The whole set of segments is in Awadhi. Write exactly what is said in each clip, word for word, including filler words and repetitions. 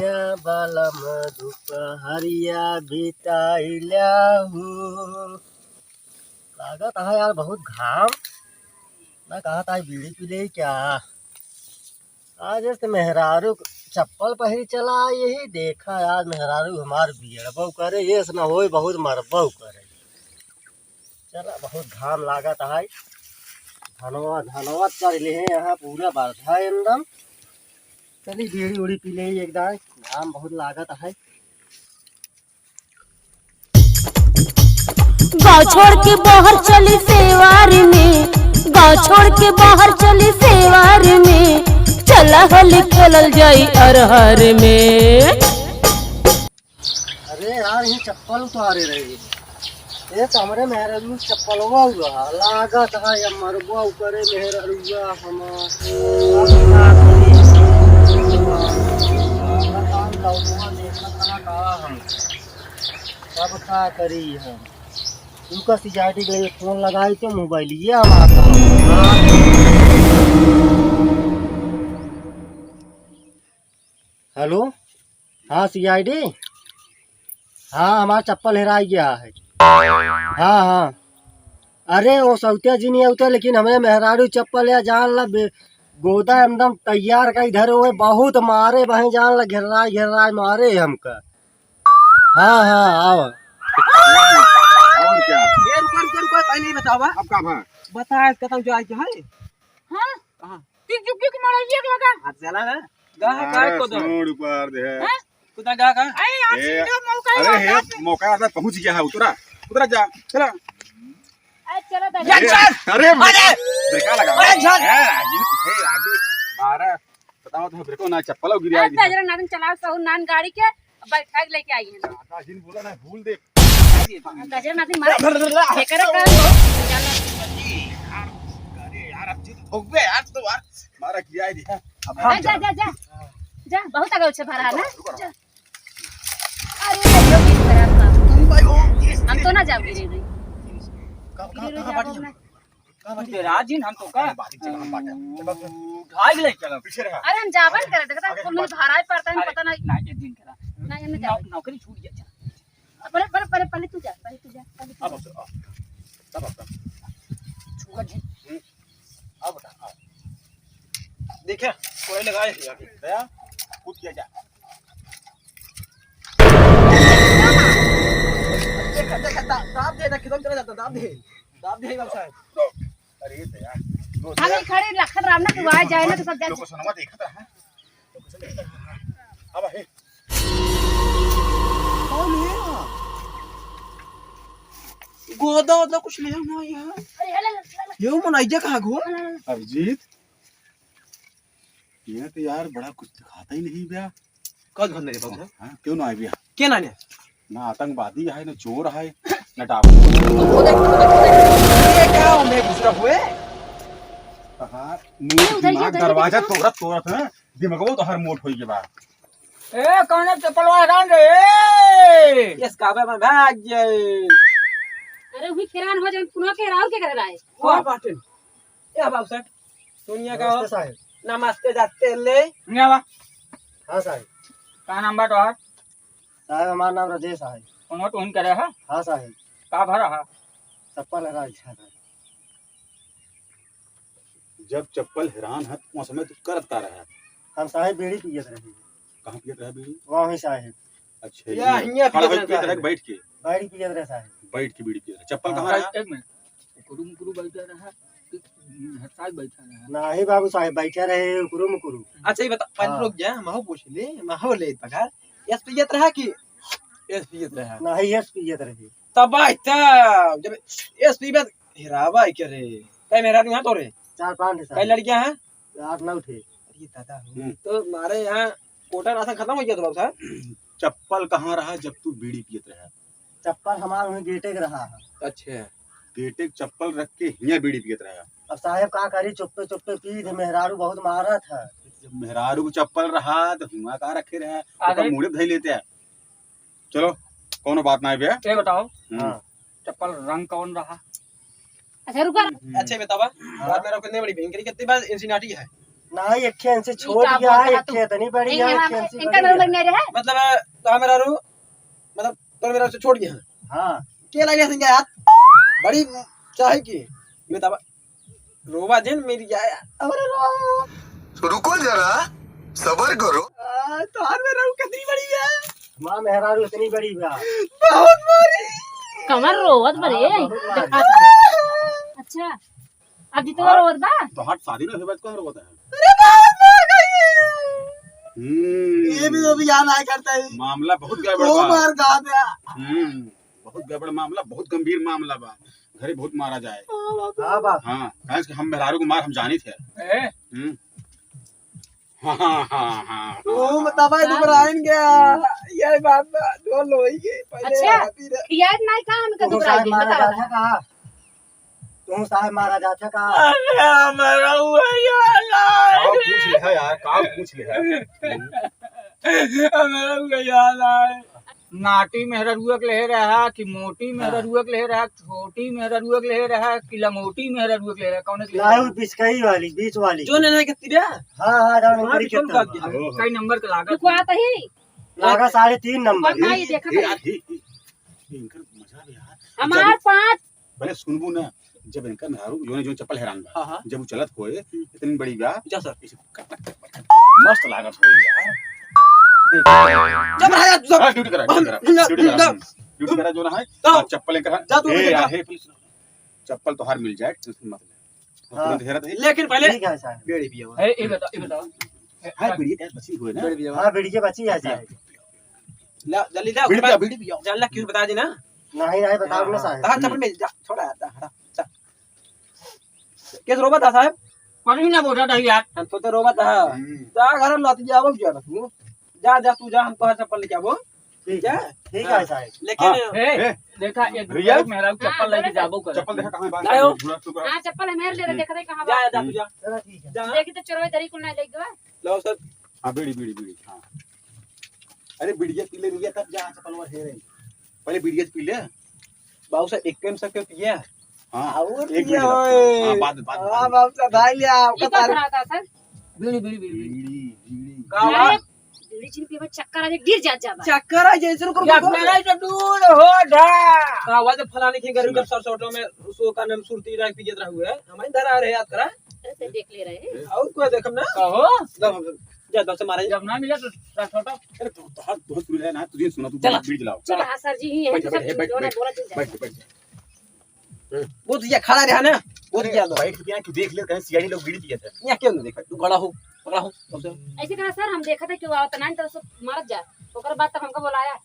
या बलम दुपहरिया बिताइला हूँ। लागत है यार बहुत घाम। ना कहा था बीड़ी पी ले क्या? आज जैसे मेहरारू चप्पल पहिरी चला, यही देखा आज मेहरारू हमार बियड़बो करे, ये से ना होई बहुत मरबो करे। चला बहुत घाम लागत है। धनवा धनवा चल ले हैं यहाँ पूरा बरधा है एकदम। चली बीड़ी उड़ी पी ले एक दाई, घाम बहुत लागत है। गाँव छोड़ के बाहर चली सेवार में, गाँव छोड़ के बाहर चली सेवार में, चला होली खेलल जाई अरहर में। अरे यार, ये चप्पल उतारे रहे। ये तो हमरे मेहरारू चप्पलवा हुआ, लागत है ये मरबा ऊपरे मेहरारुआ हमार। अब का करी? अब काम लौटवा देखत रहा का हम। अब का करी हम? उनका सीआईडी के लिए फोन लगाई तो मोबाइल ये हमारा। हेलो, हाँ सीआईडी, हाँ हमारा चप्पल हेराई गया है। हाँ हाँ, अरे वो सौतिया जी नहीं होते, लेकिन हमें मेहरारू चप्पल या जान ला बे-, गोदा एकदम तैयार का इधर हुए, बहुत मारे बहे जान ला, घेराई घेराई मारे हमका। हाँ हाँ, आओ। और क्या? ए, रुको, रुको, रुको, पहले ही बतावा। अब का भा? बता, कतौ जाए के है? हाँ? कहाँ? टिक टुक के मारा एक लगा। हाथ चला ना। गा है, अरे, का को दो? सूंड ऊपर दे। हाँ? कुदा गा का? अरे, आज ए, सीधा मौका अरे, है, हे, मौका आता पहुँच गया है, उतरा, उतरा जा, चला। अरे, चलो, ए, दजरा। अरे, अरे! ब्रेक लगा। अरे, झट। ए, राजू, ए, राजू, मारा, बताओ तो ब्रेको ना, चप्पल गिरी अरे, आई। दजरा नादन चलाओ, सहू नान गाड़ी के, बैठा के लेके आई है। दादा जी ने बोला ना, भूल दे। गजर नाती मार। एकरा का हो? अरे यार, अब जी तो ठोकबे यार, तो यार, मारा गिराई दिया। अब जा, जा, जा, जा। जा, बहुत आगे उछे भरा है ना। रुको, रुको। जा। अरे, ये भी खराब काम। तुम भाई हो, ये हम तो ना जाओ गिरे रही। कहाँ, कहाँ, गिरे रही कहाँ जाओ बाटी ना। हम? कहाँ बाटी? तेरा जिन हम तो का? अरे, बाटी चला, हम बाटे। चलो, चलो। उठाई ले चलो। पीछे रहा। अरे, हम जाबन करे, देखता, आगे कौन बाटी। भरा ही पड़ता है, अरे, पता नहीं। ना, ये दिन करा। ना, ये नहीं नौ-, जाबे। नौकरी छूट गया। पहले, पहले, पहले, पहले तू जा, पहले तू जा, पहले तू अब जा। अब, अब, तब अब, तब। छुआ जी। हम्म। अब बता, अब। देखे, कोई लगाए नहीं अभी। गया? कूद गया जा। देखा, देखा, दा-, दाब दे, देखा, किधर चला जाता, दाब दे। दाब दे, बाबू साहब। अरे, ये तो यार, दो हम ही खड़े लखत राम ना, तू आ जाए ना, तो सब जा। लोकेशनवा देखत रहा। अब हे। कौन है यार? गोदा वोदा कुछ ले ना यार। ये वो मनैया कहाँ गो? अभिजीत, ये तो यार बड़ा कुछ दिखाता ही नहीं बया। कौन धंधे रे बाबू? हाँ, क्यों ना आए बया? क्या ना ने? ना आतंकवादी है, ना चोर है, ना डाकू। वो देख, वो देख, वो देख। ये क्या हो, मैं घुस रहा हुए? हाँ, मुंह उधर, दिमाग उधर, दरवाजा उधर। तोड़त, तोड़त है, दिमागो तो हर मोट होई के बा। ए, कौन है चप्पलवा हरान रे? ए! यस, काबे में भाग जाए। अरे, वही खेरान हो, जब पुनः के राउर के घर आए। कौन बाटे? ए, बाबू साहब, सुनिए का हो? नमस्ते साहब। नमस्ते जाते ले। नहीं आवा। हाँ साहब। का नाम बा तोहार? साहब, हमार नाम राजेश है। कौन हो, तू ही करे है? हाँ साहब। का भरा है? चप्पल हरान है। जब चप्पल हरान है, तो उस समय तू करत का रहा? हम साहब बीड़ी पियत रहे। कहाँ पियत रहा बीड़ी? वहीं साहब। अच्छा, या, ये हियाँ खड़ा पियत होके रहे पियत रहा, साहब। बैठ के? बैठ पियत रहे साहब। बैठ के बीड़ी पियत रहा। चप्पल हाँ। कहाँ रहा? एक मिनट। कुकुरू मुकुरू बैठा रहा कि हर साल बैठा रहा? नहीं बाबू साहब, बैठा रहे कुकुरू मुकुरू। अच्छा, ये बता, पहले हाँ। रुक जा, हम हो पूछ ले, हम हो ले पकड़। यस पियत रहा कि यस पियत रहा? नहीं, यस पियत रहे। तब भाई, तब जब यस पीबे हेरावा है क्या रे? कई मेहरारू हैं तोरे? चार पाँच ठे कई साहब। लड़कियां हैं? आठ नौ ठे। अरे दादा हो। हम्म। तो मारे यहाँ कोटा राशन खत्म हो गया था बाबू साहब? चप्पल कहाँ रहा जब तू बीड़ी पियत रहा? चप्पल हमार वहीं गेटे के रहा है। अच्छा। गेटे के चप्पल रख के हियाँ बीड़ी पियत रहा। अब साहेब का करी, चुप्पे चुप्पे पी थे, मेहरारू बहुत मारत है। जब मेहरारू को चप्पल रहा तो हुआ का रखे रहा? अरे। ओकर मुड़े धई लेते हैं। चलो, कौनो बात ना है भैया। ये बताओ, हम्म। हाँ। चप्पल रंग कौन रहा? अच्छा, रुका। हम्म। अच्छा, ये बतावा, हाँ। बात मेरा कितने बड़ी भयंकरी, कितनी बार इंसिनाटी है? ना, एक खे इनसे ई छोट का गया है, बोलता एक तू? खे इतनी बड़ी है, एक खे इनसे इनका बड़ी नंबर है। नहीं रहे। मतलब, तो हमारा रू, मतलब, तो मेरा से छोट गया है। हाँ। के लाइन सिंह यार? बड़ी चाहे की? ये बतावा। रोवा जिन मेरी जाए। अरे रोवा। तो रुको जरा, सबर करो। आ, तो हर मेरा रू कितनी बड़ी है? माँ मेहरारू इतनी बड़ी बा। बहुत बड़ी। कमर रोवत बरे। हाँ, बहुत बड़ी। अच्छा। अब जितवा रोवत बा? तो हट, शादी ना होए बाद कहाँ रोवत है? अरे बाप रे, गई। हम्म। ये भी तो बयान आया करता है। मामला बहुत गड़बड़ वो बा। मार कहा था। हम्म, बहुत गड़बड़ मामला, बहुत गंभीर मामला बा। घरे बहुत मारा जाए। हाँ, बाप। हाँ, काहे कि हम मेहरारू को मार हम जानी थे। ए? हम्म। हाँ, हाँ, हाँ, हाँ, ओ, हाँ। बतावा, हाँ। दुबराइन गया। ये बात ना, जो लोई के पहले अच्छा, आती रहे। याद नहीं का हमका तू दुबराइन साहब गया, मारा बतावा। जाता का? तू साहब मारा जाता का? अरे, हमारा हुआ याद आए। का पूछ लिहा यार, का पूछ लिहा? हमारा हुआ याद आए। नाटी मेहररुआ के लेहे रहा कि मोटी हाँ। मेहररुआ के लेहे रहा, छोटी मेहररुआ के लेहे रहा कि लंगोटी मेहररुआ के लेहे रहा, कौन के लेहे लाहू रहा? बिचकई वाली, बीच वाली। जो नैना के तिरा? हाँ, हाँ, जाओ, वहाँ नंबर भी कितना कौन बा? काट दिया? ओहो। कई नंबर के लागत। रुकवा तो ही। लागा साढ़े तीन नंबर। पक्का ही देखा ए, था। ए, ए, ए, इनकर मजा भी यार। हमार जब पाँच। भले सुनबू ना, जब इनका मेहरारू, जो ने जो चप्पल हैरान बा। हाँ, हाँ। जब वो चलत होए, हम्म। इतनी बड़ी बा, जा सर। इसे कट, कट, कट, कट, मस्त लागत होई यार। देख। जब रहा यार, जब हाँ, ड्यूटी करा, ड्यूटी करा, हम, ड्यूटी करा, हम, ड्यूटी करा, जो ना है, हाँ। हाँ, चप्पल लेकर आ। जा तू ए, उधर जा। यार, हे, पुलिस, चप्पल तोहार मिल जाए, tension मत ले। हाँ। तुरंत हेरत है। लेकिन पहले ठीक है, साहब। बेड़ी पिया हुआ। ए, ए बताओ, ए बताओ। ए, हाँ, बेड़ी क्या बची हुई ना? बेड़ी पिया हुआ। हाँ, बेड़ी के बची है, साहब। ला, जल्दी ला, बीड़ी ओकरे पिया, बाद बीड़ी पिया। जान ला, क्यों बता देना? नहीं, नहीं, बताओ ना, हाँ, साहब। हाँ, चप्पल में जा, छोड़ा, हटा, हटा, जा। केस रोबा था, साहब? कुछ भी ना बोला था यार। हम तो, तो रोबा था। हम्म। जा, घर में लौट के आओ, क्या रखूं? जा, जा, तू जा, हम तोहार चप्पल लेके आबो। ठीक है, ठीक है, हाँ। साहब। लेकिन हाँ। ए, ए, देखा, एक भैया? एक मेहरारू चप्पल हाँ, लेके बोलो सर। जाबो करे। चप्पल देखा कहाँ है? लाओ। हाँ, चप्पल हमारे ले रहे, हम्म। देखा था कहाँ जा, बा। जा, तू जा। चलो, ठीक है। जा। देखी तो चोरवे धरी कुल नहीं लेके गवा। लाओ सर। हाँ, बीड़ी, बीड़ी, बीड़ी, हाँ। अरे, बीड़िया पी ले, रुकिया, तब जा, चप्पल वहाँ है रही। पहले बीड़िया पी ले। बाबू साहब, एक टाइम सबके पिया। हाँ, और एक पिया बीड़ी ओए। हाँ, बाद, बाद, हाँ, बाद। बाबू साहब, भाई लिया, ये आपका कौन तारीफ। खड़ा था सर? बीड़ी, बीड़ी, बीड़ी, बीड़ी। बीड़ी, बीड़ी। का अरे, बात? बीड़ी चीनी पीबे चक्कर आ जाए, गिर जात जाबा। चक्कर आ जाए, शुरू करो, या करो। मेरा तो दूर हो ढा। का आवाज फलाने के गरीब सुना। सब सरसोटो में सो का नाम सुरती राख पियत रहू है। हमारे इधर आ रहे याद करा। अरे, ते देख ले रहे। और कोई देखम ना। कहो। जा, जा, जा, से मारे। जब ना मिला तो सरसोटो। अरे, तो, तो हाथ बहुत सुन रहा है ना, तुझे सुना, तू चला। बीड़ी जलाओ। चला, हाँ, सर जी, ही है, बैठ, तो सब बैठ, बैठ, जोड़ा बैठ, बोला चल जाए। बैठ, बैठ। बोल दिया, खड़ा रहा ना। बोल अरे, दिया तो। बैठ के पिया, तू देख ले, कहीं सियानी लोग बीड़ी पियत है। यहाँ क्यों नहीं देखा? तू खड़ा हो, पकड़ा हो, कम से कम। ऐसे कहा, "सर, हम देखा था क्यों आवत ना, तो सब मरत जा।" ओकर बाद तक हमको बुलाया।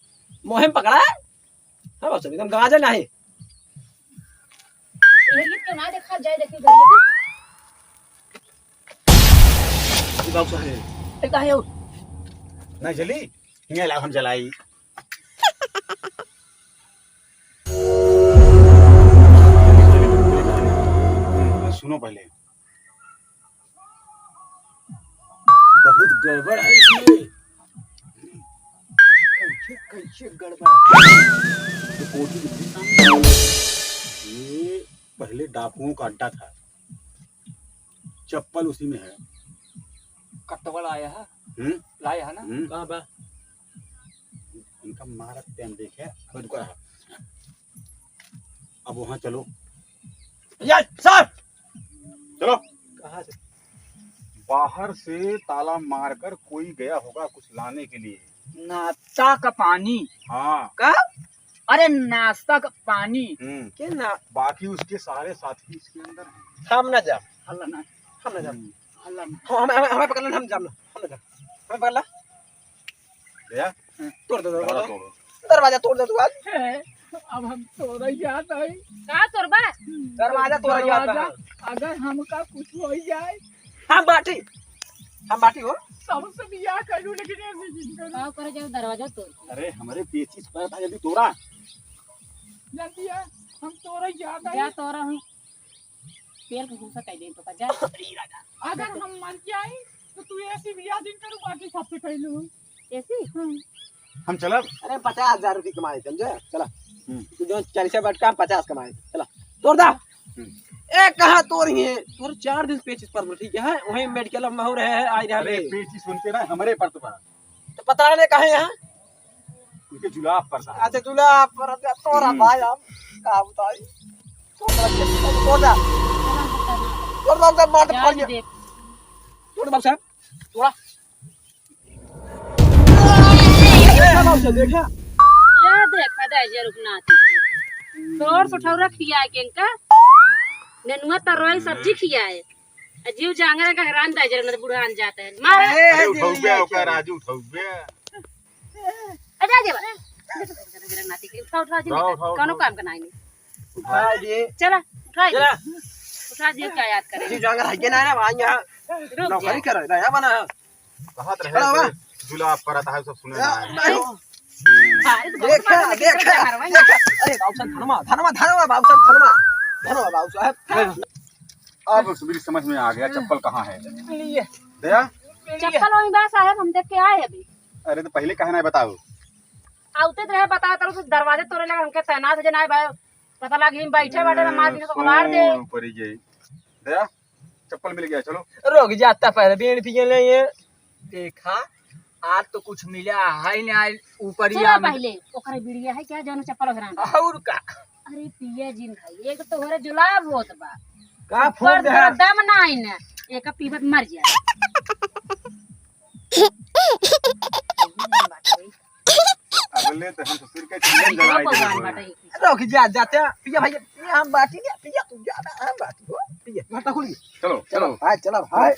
मोहम पकड़ा है? हाँ, बाबू साहब, एकदम गांजा ना है। ये क्यों ना देखा जाए, देखिए, घर में। ये बाबू साहब। ए, काहे हो? ना जली? हिंगे लाओ, हम जलाई। सुनो पहले, बहुत गड़बड़ है इसमें। कैसे, कैसे गड़बड़ है? ये कोठी कितनी सामने है? ये पहले डाकुओं का अड्डा था, चप्पल उसी में है। कट्टवा लाया है? हम्म? लाया है ना? हम्म। कहाँ बा? इनका मारत टाइम देखे, अब रुका रहा। अब वहाँ चलो। या, सर! चलो। कहाँ से? बाहर से ताला मारकर कोई गया होगा कुछ लाने के लिए। नाश्ता का पानी। हाँ। का? अरे, नाश्ता का पानी। हम्म। के ना? बाकी उसके सारे साथी इसके अंदर हैं। हम ना जाब। हल्ला ना। हम ना जाब। हम्म। हल्ला ना। हम, हम, हमें पकड़ लेना, हम जाब ना। हम ना जाब। हमें पकड़ ला। भैया, तोड़ दे दरवाजा। दरवाजा तोड़। दरवाजा तोड़ दे तू आज। अब हम तोड़े जात हई। का तोड़बा? दरवाजा तोड़े जात हई। अगर हमका कुछ हो जाए। हम बाटी, हम बाटी हो। सबसे बियाह कर लूं, लेकिन ऐसे जिंदगी में। का करे जाओ, दरवाजा तोड़। अरे, हमरे पेचिस पर था, जल्दी तोड़ा। जल्दी आ, हम तोड़े जात हई। जा तोड़ा हूँ। पेड़ के भूसा कह दे तो का जा। अगर हम मर जाई, तो तू ऐसी बियाह दिन करू, बाकी सबसे कह लू। ऐसी? हाँ। हम चलब? अरे, पचास हजार रुपये कमाए, समझे? चला। हम्म। तू जो चालीस बैठ का, हम पचास कमाए। चला। तोड़ दा। हम्म। ए, कहाँ तोर ही है? तोर चार दिन पेचिस पर, ठीक है? वहीं मेडिकल में हो रहे हैं, आ रहे अरे, हैं। पेचिस उनके ना, हमरे पर तो बा। तो पता नहीं कहाँ है यहाँ? उनके जुलाब पर था। अच्छा, जुलाब पर था, तोरा हम्म। भाई हम का बताई? तोरा के, तोरा, तोरा बाप साहब मार जान फाड़ दे। तोरा बाप साहब, तोरा। देखा बाप साहब, देखा। यह देखा दाई जय रुकनाथ के। तोर सुठौरा खिया के इनका। नेनुआ तरोई सब्जी खियाए। आ जीव जांगर का हरान दाई जय रुकनाथ बुढ़ान जाता है। मार। ए, अरे, ए, उठौबे, दिल्ली ओका है। राजू, उठौबे। ए, जा, जा, बा। उठा, उठा, उठा, उठा। कौनो काम का नाई नहीं। उठा दे। चला, उठा दे। चला। उठा दे, क्या याद करे? जी, जाकर हइये ना, ना, भाई, यहाँ रुक जा। नौकरी करे, नया बना है। कहत रहे खड़ा हुआ। जुलाब परत है, सब सुने ना है। नहीं। हाँ, ये तो बहुत देखा, बात है, देखा, देखा, देखा। अरे, बाबू साहब, धनमा, धनमा, धनमा, बाबू साहब, धनमा। धनमा, बाबू साहब। अब मेरी समझ में आ गया, चप्पल कहाँ है? लिए। दया? चप्पल वहीं बा साहब, हम देख के आए अभी। अरे, तो पहले कहे ना बताओ। आउते तो रहे, बता, तरह से दरवाजे तोड़े लगे, हमके तैनात हो जाना है भाई। पता लगी, हम बैठे बाटे ना, मार दिन को उलार दे। सूंड पड़ी गई। दया, चप्पल मिल गया, चलो। रुक जाता, पहले बीड़ी पिए ले ये। देखा, आज तो कुछ मिला है ना, ऊपर ही चला आम। पहले, ओकरे बीड़िया है क्या, जौन चप्पल ओकरा में? और का? अरे पिया जिन भाई, एक तो तोहरे जुलाब होत बा। का ऊपर फूक दे? तोरा दम ना आई ना, एक पीबत मर जा। अगले तो हम ससुर के चिकन जलाए भगवान देबो। बाटे। रुक जा, जाते हैं। पिया भाई, पिया हम बाटी ना, पिया तू जा ना, हम बाटी हो, पिया। घाटा खोल। चलो, चलो चलो। भाई, चलो भाई।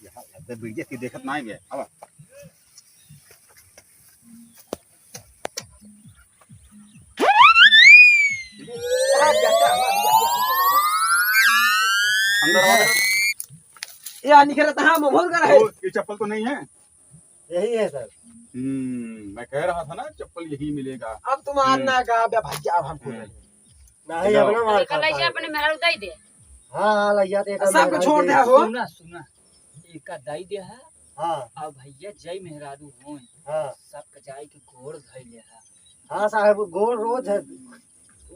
यार, लगता है बीड़िया की देखत ना आएंगे। अब अंदर आओ। ये आ निकलता, हाँ, मोहन का रहे। ओ, ये चप्पल तो नहीं है? यही है सर। हम्म, मैं कह रहा था ना, चप्पल यही मिलेगा। अब तुम्हार हम्म। ना का, बे भैया, अब हम खुद हम्म। नहीं, जाओ। अपना मार अरे, खाता कल है। अपने मेहरारू दे दे। हाँ, हाँ, लइया तो एक सबको मेहरारू छोड़ दे दे। हो। सुना, सुना, एका दई दे है। हाँ। अब भैया जय मेहरारू होय। हाँ। सबके जाए के गोड़ धइले है। हाँ साहब, गोड़ रोज है।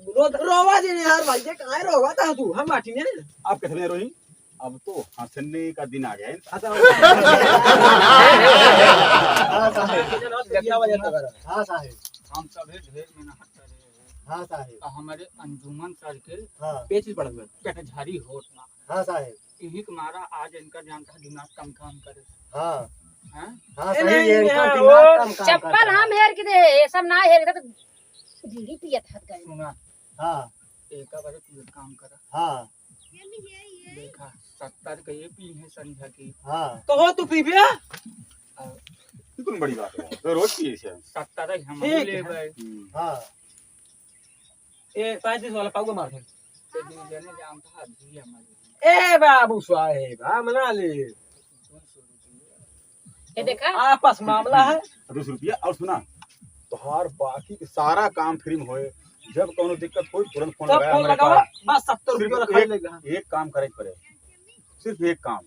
रोज रोवा जी यार, भाई, ये काहे रोवा था तू? हम बाटी में। आप कितने रोई? अब तो हंसने का दिन आ गया है। हाँ, साहब। हाँ, साहब। हाँ, साहब। हम सभी ढेर मेहनत करे हैं। हाँ, साहब। आ हमारे अंजुमन सर के हाँ। पेचिस पड़ा हुआ है। कटझारी होत ना। हाँ, साहब। इही के मारा आज इनका जानता है दिमाग कम काम करे। हाँ। हैं? हाँ, ए, सही नहीं, है, इनका हाँ, दिमाग वो कम काम चप्पल करता है। हम हेर के दे, ये सब ना हेर के तो बीड़ी पियत हत गए। सुना। हाँ। एक बार तू एक काम कर। हाँ। देखा, सत्तर के ये पी है संझा की। हाँ। तो हो तू पीबे? हाँ। ये कौन बड़ी बात है? तो रोज पिए से। सत्तर ही हम ठीक ले है। भाई। हम्म। हाँ। ए, पैंतीस वाला पाउआ मार दे। ते दू जने जानता है, अभी हमारे। ए बाबू साहेब, हम ना ले। ये देखा? आपस मामला है। दो सौ रुपया और सुना, तोहार बाकी के सारा काम फ्री में होए। जब कौनो दिक्कत होए, तुरंत फोन सब लगाए फोन हमारे लगावा, पास। बस सत्तर रुपया सिर्फ रखा एक, लेगा। एक काम करे के पड़े, सिर्फ एक काम,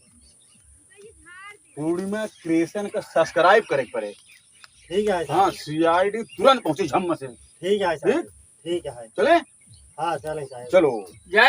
पूर्णिमा क्रिएशन का सब्सक्राइब करे के पड़े। ठीक है, हाँ, साहब। सीआईडी तुरंत पहुंची झम से। ठीक है, साहब। ठीक? ठीक है। चले? हाँ, चलें, साहब। चलो। जय